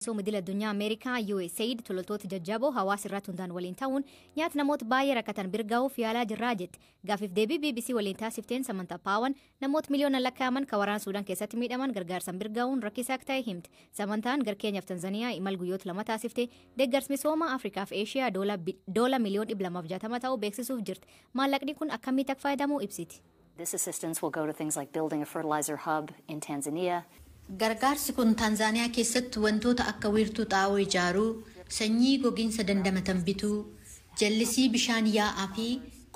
Misooma idil addunyaa Ameerikaa USAID tololtoota jajjaboo hawaasa irratti hundaan waliin ta'uun nyaata namoota baay'ee rakkatan bira gahuuf yaalaa jirraa jetti. Gaafiif deebii BBC waliin taasifteen Samantaa Paawan namoota miliyoona lakkaa'aman kan waraana Suudaan keessatti miidhaman gargaarsan bira gahuun rakkisaa akka ta'e himte. Samantaan gara Keenyaaf Tanzaniyaa imal guyyoota 2 taasifte deeggarsa misooma Afrikaa fi Eeshiyaa doola miliyoon 260 ta'uu beeksisuuf jirti. Maallaqni kun akkamitti akka fayyadamu ibsiti. This assistance will go to things like building a fertilizer hub in Tanzania. Gargaarsi kun Taanzaaniyaa keessatti wantoota akka wiirtuu xaa'oo ijaaruu, sanyii gogiinsa dandamatan bituu, jallisii bishaan yaa'aa fi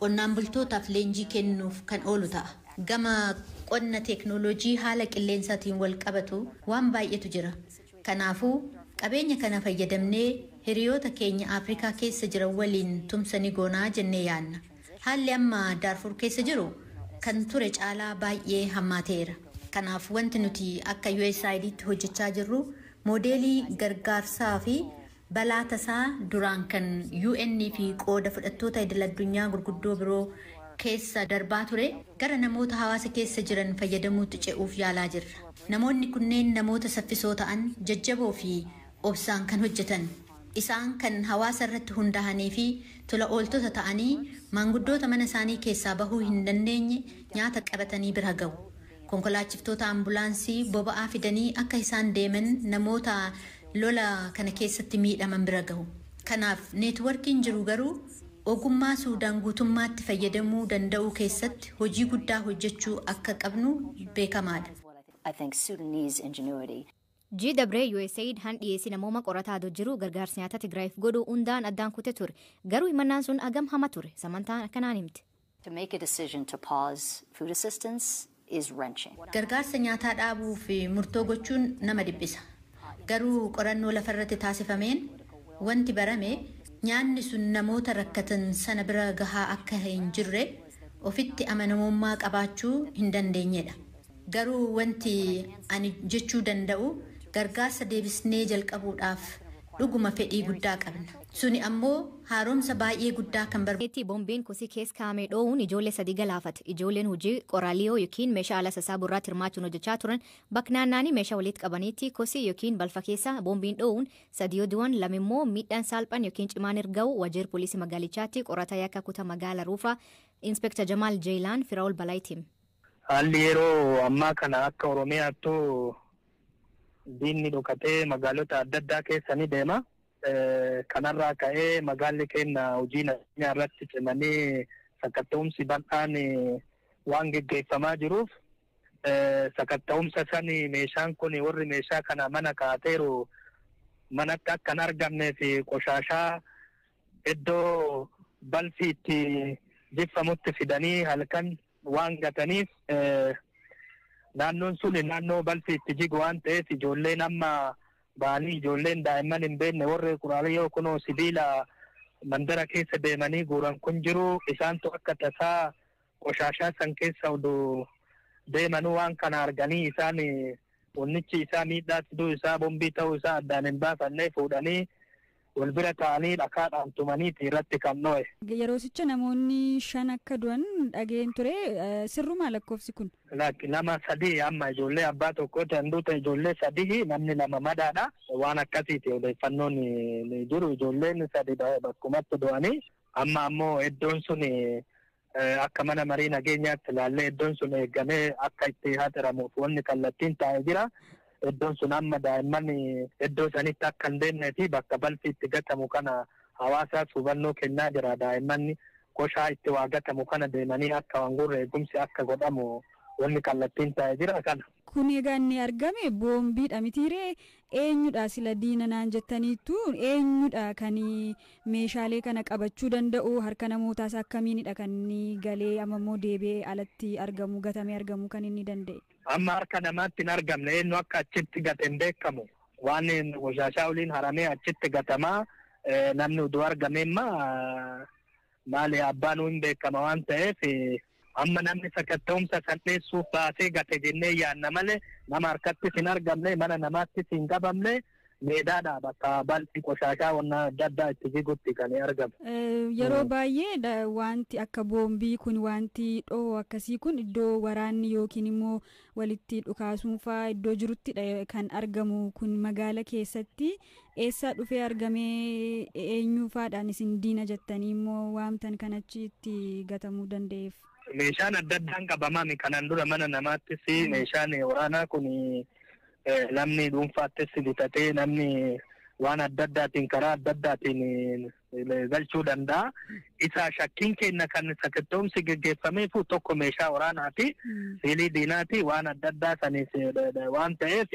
qonnaan bultootaaf leenjii kennuuf kan oolu ta'a. Gama qonna teeknooloojii haala qilleensaatiin wal qabatu waan baay'eetu jira. Kanaafuu qabeenya kana fayyadamnee hiriyoota keenya Afrikaa keessa jiran waliin tumsa ni goonaa jennee yaadna. Haalli amma Daarfur keessa jiru kan ture caalaa baay'ee hammaateera. Kanaaf wanti nuti akka USAIDtti hojjechaa jirru moodeelii gargaarsaa fi balaa tasaa duraan kan UN fi qooda fudhattoota idil addunyaa gurguddoo biroo keessa darbaa ture gara namoota hawaasa keessa jiran fayyadamuutti ce'uuf yaalaa jirra. Namoonni kunneen namoota saffisoo ta'an, jajjaboo fi obsaan kan hojjetan. Isaan kan hawaasa irratti hundaa'anii fi tola ooltota ta'anii maanguddoota mana isaanii keessaa bahuu hin dandeenye nyaata qabatanii bira gahu. Konkolaachiftoota ambulaansii boba'aa fidanii akka isaan deeman namoota lola kana keessatti miidhaman bira gahu. Kanaaf neetworkiin jiru garuu ogummaa Suudaan guutummaatti fayyadamuu danda'uu keessatti hojii guddaa hojjechuu akka qabnu beekamaadha. I think Sudanese ingenuity. GW USAID han dhiyeessii namooma qorataa jiru gargaarsa nyaata Tigraayiif godhu hundaan addaan kute ture. Garuu himannaan sun agam hama ture. Samantaan akkanaan himte. To make a decision to pause food assistance is wrenching. Gargaarsa nyaataa dhaabuu fi murtoo gochuun nama dhiphisa. Garuu qorannoo lafarratti taasifameen wanti barame nyaanni sun namoota rakkatan sana bira gahaa akka hin jirre ofitti amanamummaa qabaachuu hin dandeenyedha. Garuu wanti ani jechuu danda'u gargaarsa deebisnee jalqabuudhaaf dhuguma fedhii guddaa qabna. Suni ammoo haaromsa baay'ee guddaa kan barbaadu. Boombiin kosii keessa kaa'amee dhoowuun ijoollee 3 galaafate. Ijoolleen hojii qoraaliyoo yookiin meeshaa ala sassaabuu irratti hirmaachuun hojjechaa turan bakka naannaanii meeshaa walitti qabaniitti kosii yookiin balfa keessa boombiin dhoowuun 3 yoo du'an 2 immoo miidhaan salphaan yookiin cimaan erga'u waajjira poolisii magaalichaatti qorataa yakka kutaa magaalaa Ruufaa Inspektar Jamaal Jeelaan Firaa'ol Balaayitiin. Haalli yeroo ammaa kana akka Oromiyaattuu diinni dhokatee magaalota adda addaa keessa ni deema. Kanarraa ka'ee magaalli keenya hojii nageenyaa irratti cimanii sakatta'umsi bal'aan waan geggeeffamaa jiruuf sakatta'umsa sani meeshaan kun warri meeshaa kana mana kaateeru manatti akka hin argamnee fi qoshaashaa iddoo balfi itti jiffamutti fidanii halkan waan gataniif naannoon sun naannoo balfi itti jigu waan ta'eef ijoolleen amma ba'anii ijoolleen daa'imman hin beekne warri quraaliyyoo kunoo sibiila mandara keessa deemanii guuran kun jiru isaantu akka tasaa qoshaashaa san keessa oduu deemanuu waan kana arganii isaan wannichi isaa miidhaa fiduu isaa bombii ta'uu isaa addaan hin baafanne fuudhanii wal bira ta'anii dhakaadhaan tumaniiti irratti kan dho'e. Yeroosicha namoonni 5 akka du'an dhageen ture sirrumaa lakkoofsi kun. Nama 3 amma ijoollee abbaa tokko ta'an ijoollee 3 namni 2 madaadha. Waan akkasiiti odeeffannoon ni jiru ijoolleen 3 bakkumatti du'anii amma ammoo iddoon sun akka mana marii nageenyaatti ilaallee iddoon sun eegamee akka itti haxiramuuf wanni kallattiin taa'ee jira. Iddoon sun amma daa'imman iddoo sanitti akka hin deemnee fi bakka balfi itti gatamu kana hawaasaaf hubannoo kennaa jira. Daa'imman koshaa itti waa gatamu kana deemanii akka waan gurra eegumsi akka godhamu wanni kallattiin taa'ee jira kana. Kun egaa inni argame boombiidha mitiiree eenyudha sila diina naan jettaniittu eenyudha kan meeshaalee kana qabachuu danda'u harka namootaas akkamiinidha kan inni galee amma immoo deebi'ee alatti argamu gatamee argamu kan inni danda'e. Amma harka namaatti hin argamne eenyu akka achitti gate hin beekamu waan qoshaashaa waliin haramee achitti gatamaa namni oduu argame maali abbaan hin beekama waan ta'eef amma namni sakatta'umsa salpheessuuf baasee gate jennee yaadna malee nama harkattis hin argamne mana namaattis hin qabamne Meedaadha bakka balfi qoshaashaa wanna adda addaa itti jigutti kan argamu. Yeroo baay'ee wanti akka boombii kun, wanti dhoohu akkasii kun iddoo waraanni yookiin immoo walitti dhukaasuun fa'aa iddoo jiruttidha kan argamu. Kun magaala keessatti eessaa dhufee argamee, eenyuufaadhaan isin diina jettanii immoo waamtan kan achi itti gatamuu danda'eef? Meeshaan adda addaan qabamame kanaan dura mana namaattis meeshaan waraanaa kun namni dhuunfaattis bitatee, namni waan adda addaatiin karaa adda addaatiin galchuu danda'a. Isa shakkiin keenya kan sakattoomsi geggeeffameefu tokko meeshaa waraanaati. Siilii diinaati, waan adda addaa sanis waan ta'eef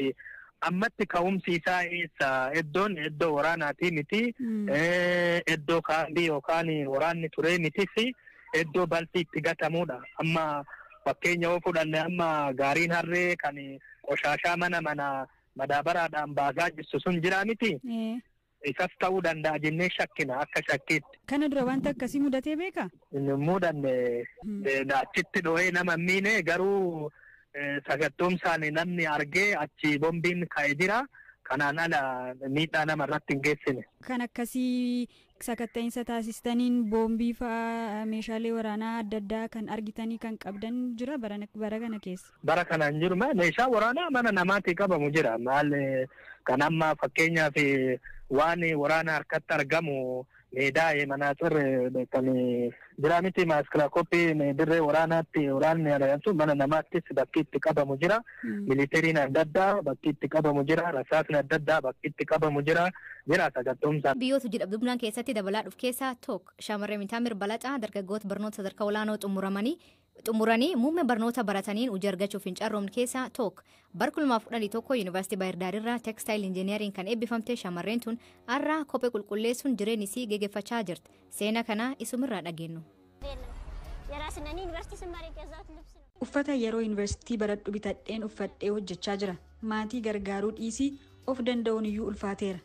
ammatti ka'umsi isaa eessa, iddoon iddoo waraanaati miti. Iddoo kaambii yookaan waraanni turee mitis, iddoo balfi itti gatamudha. Amma fakkeenya yoo fudhanne, amma gaariin harree kan qoshaashaa mana mana madaabaraadhaan baasaa jirtu sun jira miti. Isas ta'uu danda'a jennee shakkina akka shakkiitti. Kana dura wanta akkasii mudatee beekaa? Hin mudanne. Achitti dho'ee nama miine, garuu sakattoomsaan namni argee achi bombiin ka'e jira. Kanaan ala miidhaa nama irratti hin geessine. Kan akkasii sakatta'insa taasistaniin boombii fa'aa, meeshaalee waraanaa adda addaa kan argitanii kan qabdan jira bara kana keessa? Bara kana hin jiru. Meeshaa waraanaa mana namaatii qabamu jira. Maal kan amma fakkeenyaaf waan waraana harkatti argamu meedaa manaaxir kan jira miti, maaskilaakoppii dirree waraanaatti waraanni argamtu mana namaattis bakki itti qabamu jira. Militariin adda addaa bakki itti qabamu jira. Rasaasni adda addaa bakki itti qabamu jira. Jira sakattoomsa. Biyyoota hojii dhabdummaan keessatti dabalaa dhufu keessaa tokko shamarree Mintaamir Balaxaa dargaggoota barnoota sadarkaa olaanoo xumuranii muummee barnoota barataniin hojii argachuuf hin carroomne keessaa tokko. Bara 2011 Yuunivarsiitii Baahir irraa textile engineering kan eebbifamte shamarreen tun har'a kophee qulqulleessuun jireenya isii geggeeffachaa jirti. Seenaa kana isumirraa dhageenyu. Uffata yeroo yuunivarsiitii baradhu bitadheen uffadhee hojjechaa jira. Maatii gargaaruu dhiisii of danda'uun iyyuu ulfaateera.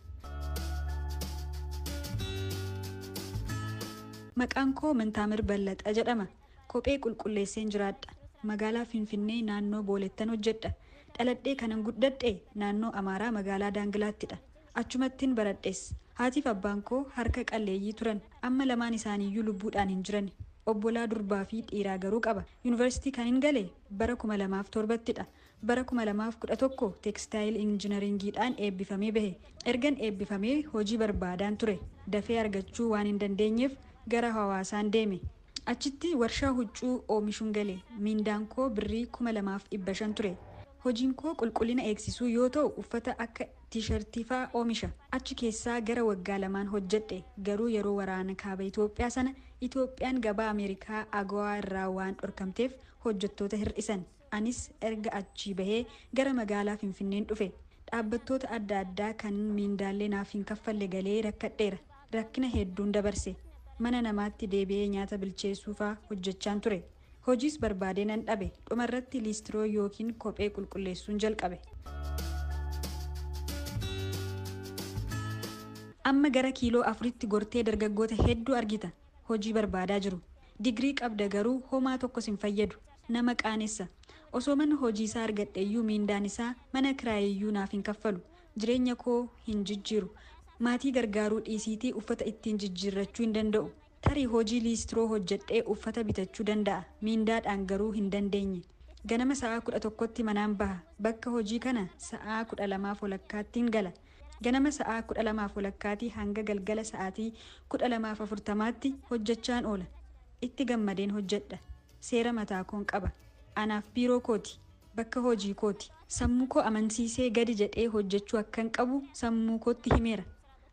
Maqaan koo Mintaamir Ballaxa jedhama. Kophee qulqulleesseen jiraadha. Magaalaa Finfinnee naannoo Boolettan hojjedha. Dhaladhee kanan guddadhe naannoo Amaaraa magaalaa Daangilaattidha. Achumattiin baradhes. Haatiif abbaan koo harka qalleeyyii turan. Amma lamaan isaaniiyyuu lubbuudhaan hin jiran. Obbolaa durbaa fi dhiiraa garuu qaba. Yuunivarsiitii kan hin gale bara 2007ttidha. Bara 2011 textile engineeringiidhaan eebbifamee bahe. Ergan eebbifamee hojii barbaadaan ture. Dafee argachuu waan hin dandeenyeef gara hawaasaan deeme. Achitti warshaa huccuu oomishuun gale. Miindaan koo birrii 2500 ture. Hojiin koo qulqullina eegsisuu yoo ta'u, uffata akka tiishartii fa'aa oomisha. Achi keessaa gara waggaa 2n hojjedhe. Garuu yeroo waraana kaaba Itoophiyaa sana Itoophiyaan gabaa Ameerikaa AGOA irraa waan dhorkamteef hojjettoota hir'isan. Anis erga achii bahee gara magaalaa Finfinneen dhufe. Dhaabbattoota adda addaa kan miindaallee naaf hin kaffalle galee rakkadheera. Rakkina hedduun dabarse. Mana namaatti deebi'ee nyaata bilcheessuu fa'aa hojjechaan ture. Hojiis barbaadee nan dhabe. Dhumarratti liistiroo yookiin kophee qulqulleessuun jalqabe. Amma gara kiiloo afuritti gortee dargaggoota hedduu argita. Hojii barbaadaa jiru. Digirii qabda garuu homaa tokkos hin fayyadu. Nama qaanessa. Osoo mana hojii isaa argadhe iyyuu miindaan isaa mana kiraayiyyuu naaf hin kaffalu. Jireenya koo hin jijjiiru. Maatii gargaaruu dhiisiitii uffata ittiin jijjiirrachuu hin danda'u. Tarii hojii liistiroo hojjedhee uffata bitachuu danda'a. Miindaadhaan garuu hin dandeenye. Ganama sa'aa 11tti manaan baha. Bakka hojii kana sa'aa 12:30tti gala. Ganama sa'aa 12:30 hanga galgala sa'aatii 12:40tti hojjechaan oola. Itti gammadeen hojjedha. Seera mataa koon qaba. Anaaf biiroo kooti. Bakka hojii kooti. Sammuu koo amansiisee gadi jedhee hojjechuu akkan qabu sammuu kootti himeera.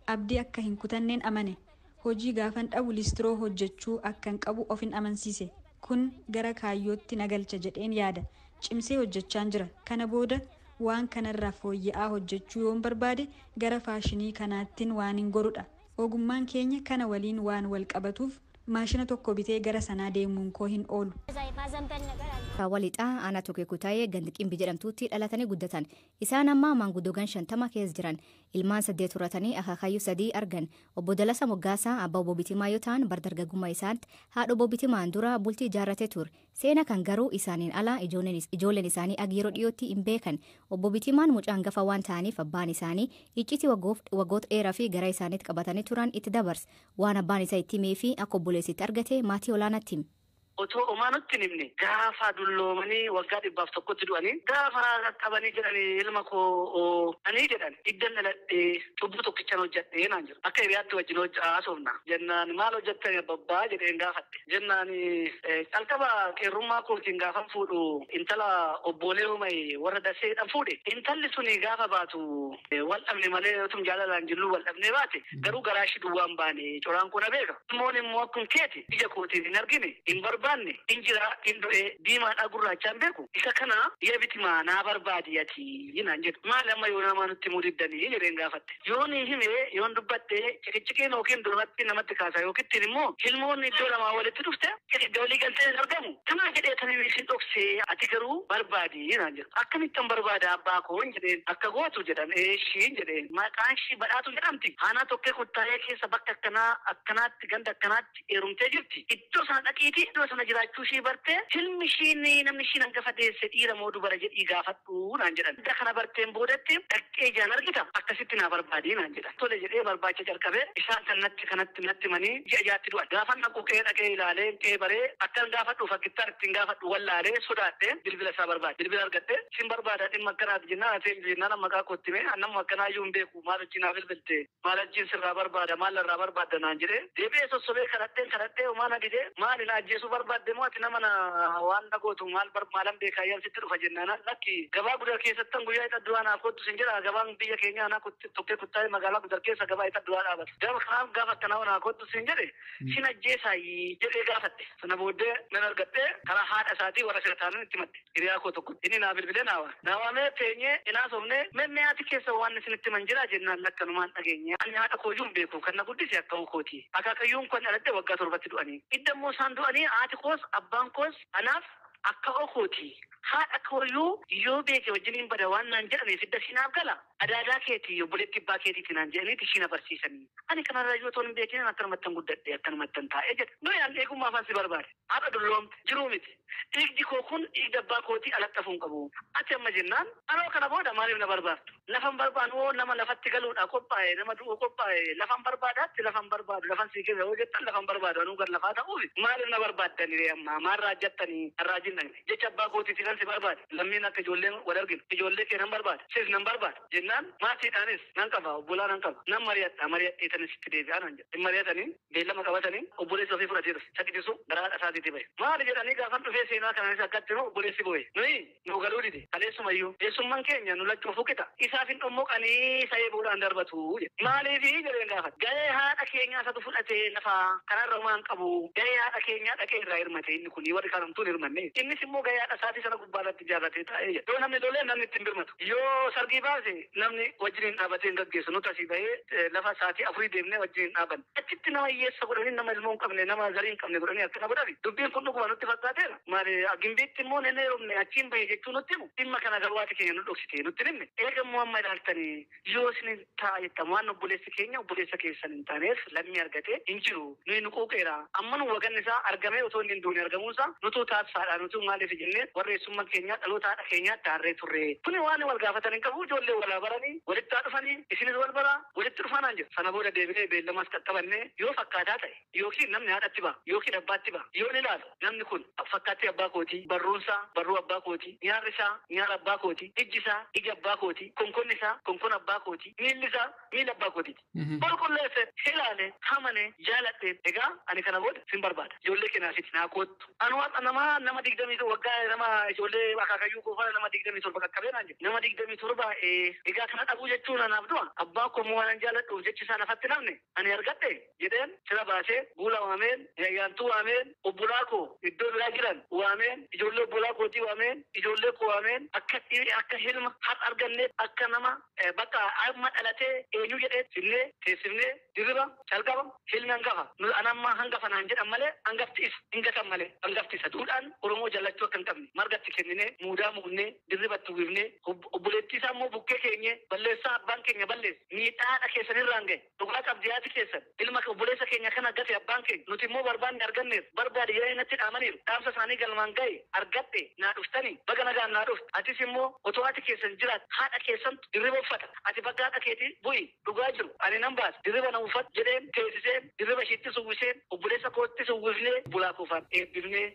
Abdii akka hin kutanneen amane. Hojii gaafan dhabu liistiroo hojjechuu akkan qabu ofin amansiise. Kun gara kaayyootti na galcha jedheen yaada. Cimsee hojjechaan jira. Kana booda waan kanarraa fooyya'aa hojjechuu yoon barbaade gara faashinii kanaattiin waan hin gorudha. Ogummaan keenya kana waliin waan wal qabatuuf Maashina tokko bitee gara sanaa deemuun koo hin oolu. Walixaa aanaa tokko kutaayee gandi qimbi jedhamtuutti dhalatanii guddatan. Isaan amma maanguddoo gan 50 keessa jiran. Ilmaan 8 horatanii akaakayyuu 3 argan. Obbo Dalasa Moggaasaa abbaa obbo Bitimaa yoo ta'an bara dargaggummaa isaatti haadha obbo Bitimaan dura bultii ijaarratee ture. Seena kan garuu isaaniin ala ijoolleen isaanii ag yeroo dhiyootti hin beekan. Obbo Bitimaan mucaa hangafa waan ta'aniif abbaan isaanii iccitii waggoota dheeraa fi gara isaaniitti qabatanii turan itti dabarse. Waan abbaan isaa itti himee fi akka obboleessitti argate maatii olaanaatti hime. Otoo homaa nutti hin himne gaafa dulloomanii waggaa 101tti du'anii gaafa qaqqabanii jedhanii ilma koo ani jedhan iddan dhaladhee cubbuu tokkichaan hojjadhee naan jedhu. Akka hiriyaatti wajjin haasofna. Jennaan maal hojjettan babbaa jedheen gaafadhe. Jennaan calqaba qeerrummaa kootiin gaafan fuudhu intala obboolee uumay warra daseedhaan fuudhe. Intalli suni gaafa baatu wal dhabne malee otum jaalalaan jilluu wal dhabnee baate garuu garaa ishii duwwaan baane coraan kun beeka. Ilmoon immoo akkuma keeti ija kootiin hin argine hin barbaanne. Injira hin du'e diimaadhaa gurraachaan beeku isa kana yaa bitimaa naa barbaadi ati naan jedhu. Maali amma yoo namaa nutti himuu diddanii jedheen gaafatte. Yoon hime yoon dubbatte ciqiciqiin yookiin duratti namatti kaasa yookiin immoo ilmoon iddoo lamaa walitti dhufte walii galtee hin argamu. Kanaa jedhee taniin isin dhoksee ati garuu barbaadi naan jedhu. Akkamittan barbaada abbaa koo jedheen akka gootu jedhan eeshiin jedheen maqaan ishii badhaatu jedhamti. Aanaa tokkee kuttaayee keessa bakka akkanaa akkanaatti ganda akkanaatti heerumtee jirti. Iddoo sana dhaqiitii iddoo sana jiraachuu ishii bartee ilmi ishiin namni ishiin hangafa deesse dhiira moo dubara jedhii gaafadhu naan jedhan. Idda kana barteen boodatti dhaqee ijaan argita akkasitti naa barbaadii naan jedhan. Tole jedhee barbaacha jalqabee isaan kan natti kanatti natti manii ji'a jaatti du'an. Gaafa naqu qe'ee dhaqee ilaalee qe'ee baree akkan gaafadhu fakkittaan ittiin gaafadhu wallaalee sodaadhee bilbila isaa barbaade. Bilbila argadhee sin barbaada dhimma akkanaati jennaan ati jennaan maqaa kootti himee nama akkanaayyuu hin beeku maal hojii naa bilbilte maal hojiin sirraa barbaada maal irraa barbaadda naan jedhee deebi'ee sossobee kadhadheen homaa na didee maali na ajjeesuu barbaadde moo ati nama na waan na gootu maal maalan beekaa yaan sitti dhufa jennaan lakki gabaa gudar keessattan guyyaa itti du'aa naa kottu sin jedha gabaan biyya keenyaa naa tokkee kuttaa'ee magaalaa gudar keessa gabaa itti du'aa dhaabata. Gaafa kanaaf gaafa akkanaa naa kottu sin jedhe sin ajjeesaayi jedhee gaafatte. Sana booddee nan argadhee karaa haadha isaatii warra sira taanaan itti madde. Hiriyaa koo tokko inni naa bilbilee naawa. Naawamee teenyee inaasofnee memmee haati keessa waan isinitti man jira jennaan lakkanumaan dhageenye. Ani haadha kooyyuu hin beeku kan na guddise akka kooti. Akaakayyuun kun dhaladhe waggaa 7tti du'anii. Idda immoo isaan du'anii haati koos abbaan koos anaaf akka okooti. Haadha kooyyuu yoo beeke wajjiniin bada waan naan jedhaniif hidda siinaaf gala. Adaadaa keetii obboleetti abbaa keetiiti naan jedhaniiti ishiin abarsiisanii. Ani kanarraa yoo toon hin beekin akkanumattan guddadhe akkanumattan taa'ee jedha. Nuyi an eegummaa afaan si barbaade. Haadha dulloomte jiruu miti. Dhiigdi koo kun dhiigda abbaa kootii alatti hafuu hin qabu. Ati amma jennaan anoo kana booda maaliif na barbaaddu? Lafan barbaadu hoo nama lafatti galuudha qophaa'e nama du'uu qophaa'e lafan barbaadaatti lafan barbaadu lafan sii keessa yoo jettan lafan barbaadu anuu gar lafaa ta'uuf maaliif na barbaaddanii ree amma maal raajjattanii harraajiin dhaqne jecha abbaa kootiiti kan si barbaade lammiin akka ijoolleen wal arginu ijoollee kee nan barbaada sis nan barbaada jennaan maatiidhaanis nan qaba obbolaa nan qaba nan mari'adha mari'adheetanis itti deebi'aa nan jedha hin mari'atanii beellama qabatanii obboleessi ofii fudhatee dhufe saqitisu gara haadha isaatiitti bahe maali jedhanii gaafan dhufee seenaa kanaanis akkatti nu obboleessi bo'e nuyi nu galuu dide kaleessumayyuu eessummaan keenya nu lachuu fuqita isaaf hin dhommoqanii sa'ee boodaan darbatu maaliif jedheen gaafate gahee haadha keenyaa isatu fudhatee lafa kanarra homaa hin qabu gahee haadha keenyaa dhaqee irraa hirmate inni kun warri kaanumtuun hirmanne innis immoo gahee haadha isaatii sana gubbaarratti ijaarratee taa'ee jedha yoo namni lolee namni ittiin birmatu yoo sargii baase namni wajjiniin dhaabatee hin gaggeessu nuti asii bahee lafa sa'aatii 4 deemnee wajjiniin dhaabanne achitti nama hiyyeessa godhanii nama ilmoo hin qabne nama zarii hin qabne godhanii akkana godhani dubbiin kun dhuguma nutti fakkaateera maali gimbiitti immoo nenne heerumne achiin bahe jechuu nutti himu dhimma kana garuu haati keenya nu dhoksite nutti himne eega immoo amma ilaaltanii yoo isin ta'a jettan waan obboleessi keenya obboleessa keessan hin taaneef lammii argatee hin jiru nuyi nu quuqeera amma nu waganni isaa argamee otoo inni hin duune argamuunsaa nutuu taasisaadha nutuu maaliif jennee warra eessummaa keenyaa dhaloota haadha keenyaatti harree turre kuni waan wal gaafatan hin qabu ijoollee walaa baranii walitti haa dhufanii isinis wal baraa walitti dhufanaan jiru sana booda deebinee beellamas qaqqabannee yoo fakkaataa ta'e yookiin namni haadhatti ba'a yookiin abbaatti ba'a yoo ni ilaalu namni kun fakkaattii abbaa kootii barruunsaa barruu abbaa kootii nyaarri isaa nyaara abbaa kootii ijji isaa ija abbaa kootii konkonni isaa konkon abbaa kootii miilli isaa miila abbaa kootiiti. Qulqulleesse ilaale hamane jaaladhe egaa ani kana booda sin barbaada ijoollee keenyaafiti naa koottu. Anu waaqa nama 20 waggaa nama ijoollee akaakayyuu koofaa nama 27 qaqqabee naan jedhu nama 27 egaa kana dhabuu jechuun anaaf du'a abbaa koo moo waan Waan an jaalladhuuf jechi isaa lafatti namne ani argadhe jedheen sira baasee guula waameen, yayyaantuu waameen, obbolaa koo iddoo biraa jiran waameen, ijoollee obbolaa kootii waameen, ijoollee koo waameen, akka akka hilma har arganne, akka nama bakka amma dhalatee eenyu jedhee finnee teessifnee Dirriba calqaba hilmi hangafa nu anamma hangafa naan jedhan malee hangafti isa hin gatan malee hangafti isa duudhaan Oromoo jallachuu akka hin qabne margatti kenninee, muudaa muudnee, Dirribatti uwwifnee, obboleettii isaa immoo bukkee keenyee, balleessaa abbaan keenya balleesse, miidhaa haadha keessan irraan gahe, dhugaa qabdi haati keessan, ilma obboleessa keenya kana gate abbaan keenya, nuti immoo barbaanne arganneerra, barbaadi jedhanii natti dhaamaniiru, dhaamsa isaanii galmaan gahe, argadhe, naa dhuftanii, baga nagaan naa dhufte, atis immoo otoo haati keessan jiraate haadha keessantu Dirriba uffata, ati bakka haadha keetii bu'i, dhugaa jiru ani nan baasa, Dirriba na uffadhu jedheen teessiseen Dirriba ishiittis uwwiseen, obboleessa koottis uwwifnee, obbolaa koofaan eebbifnee.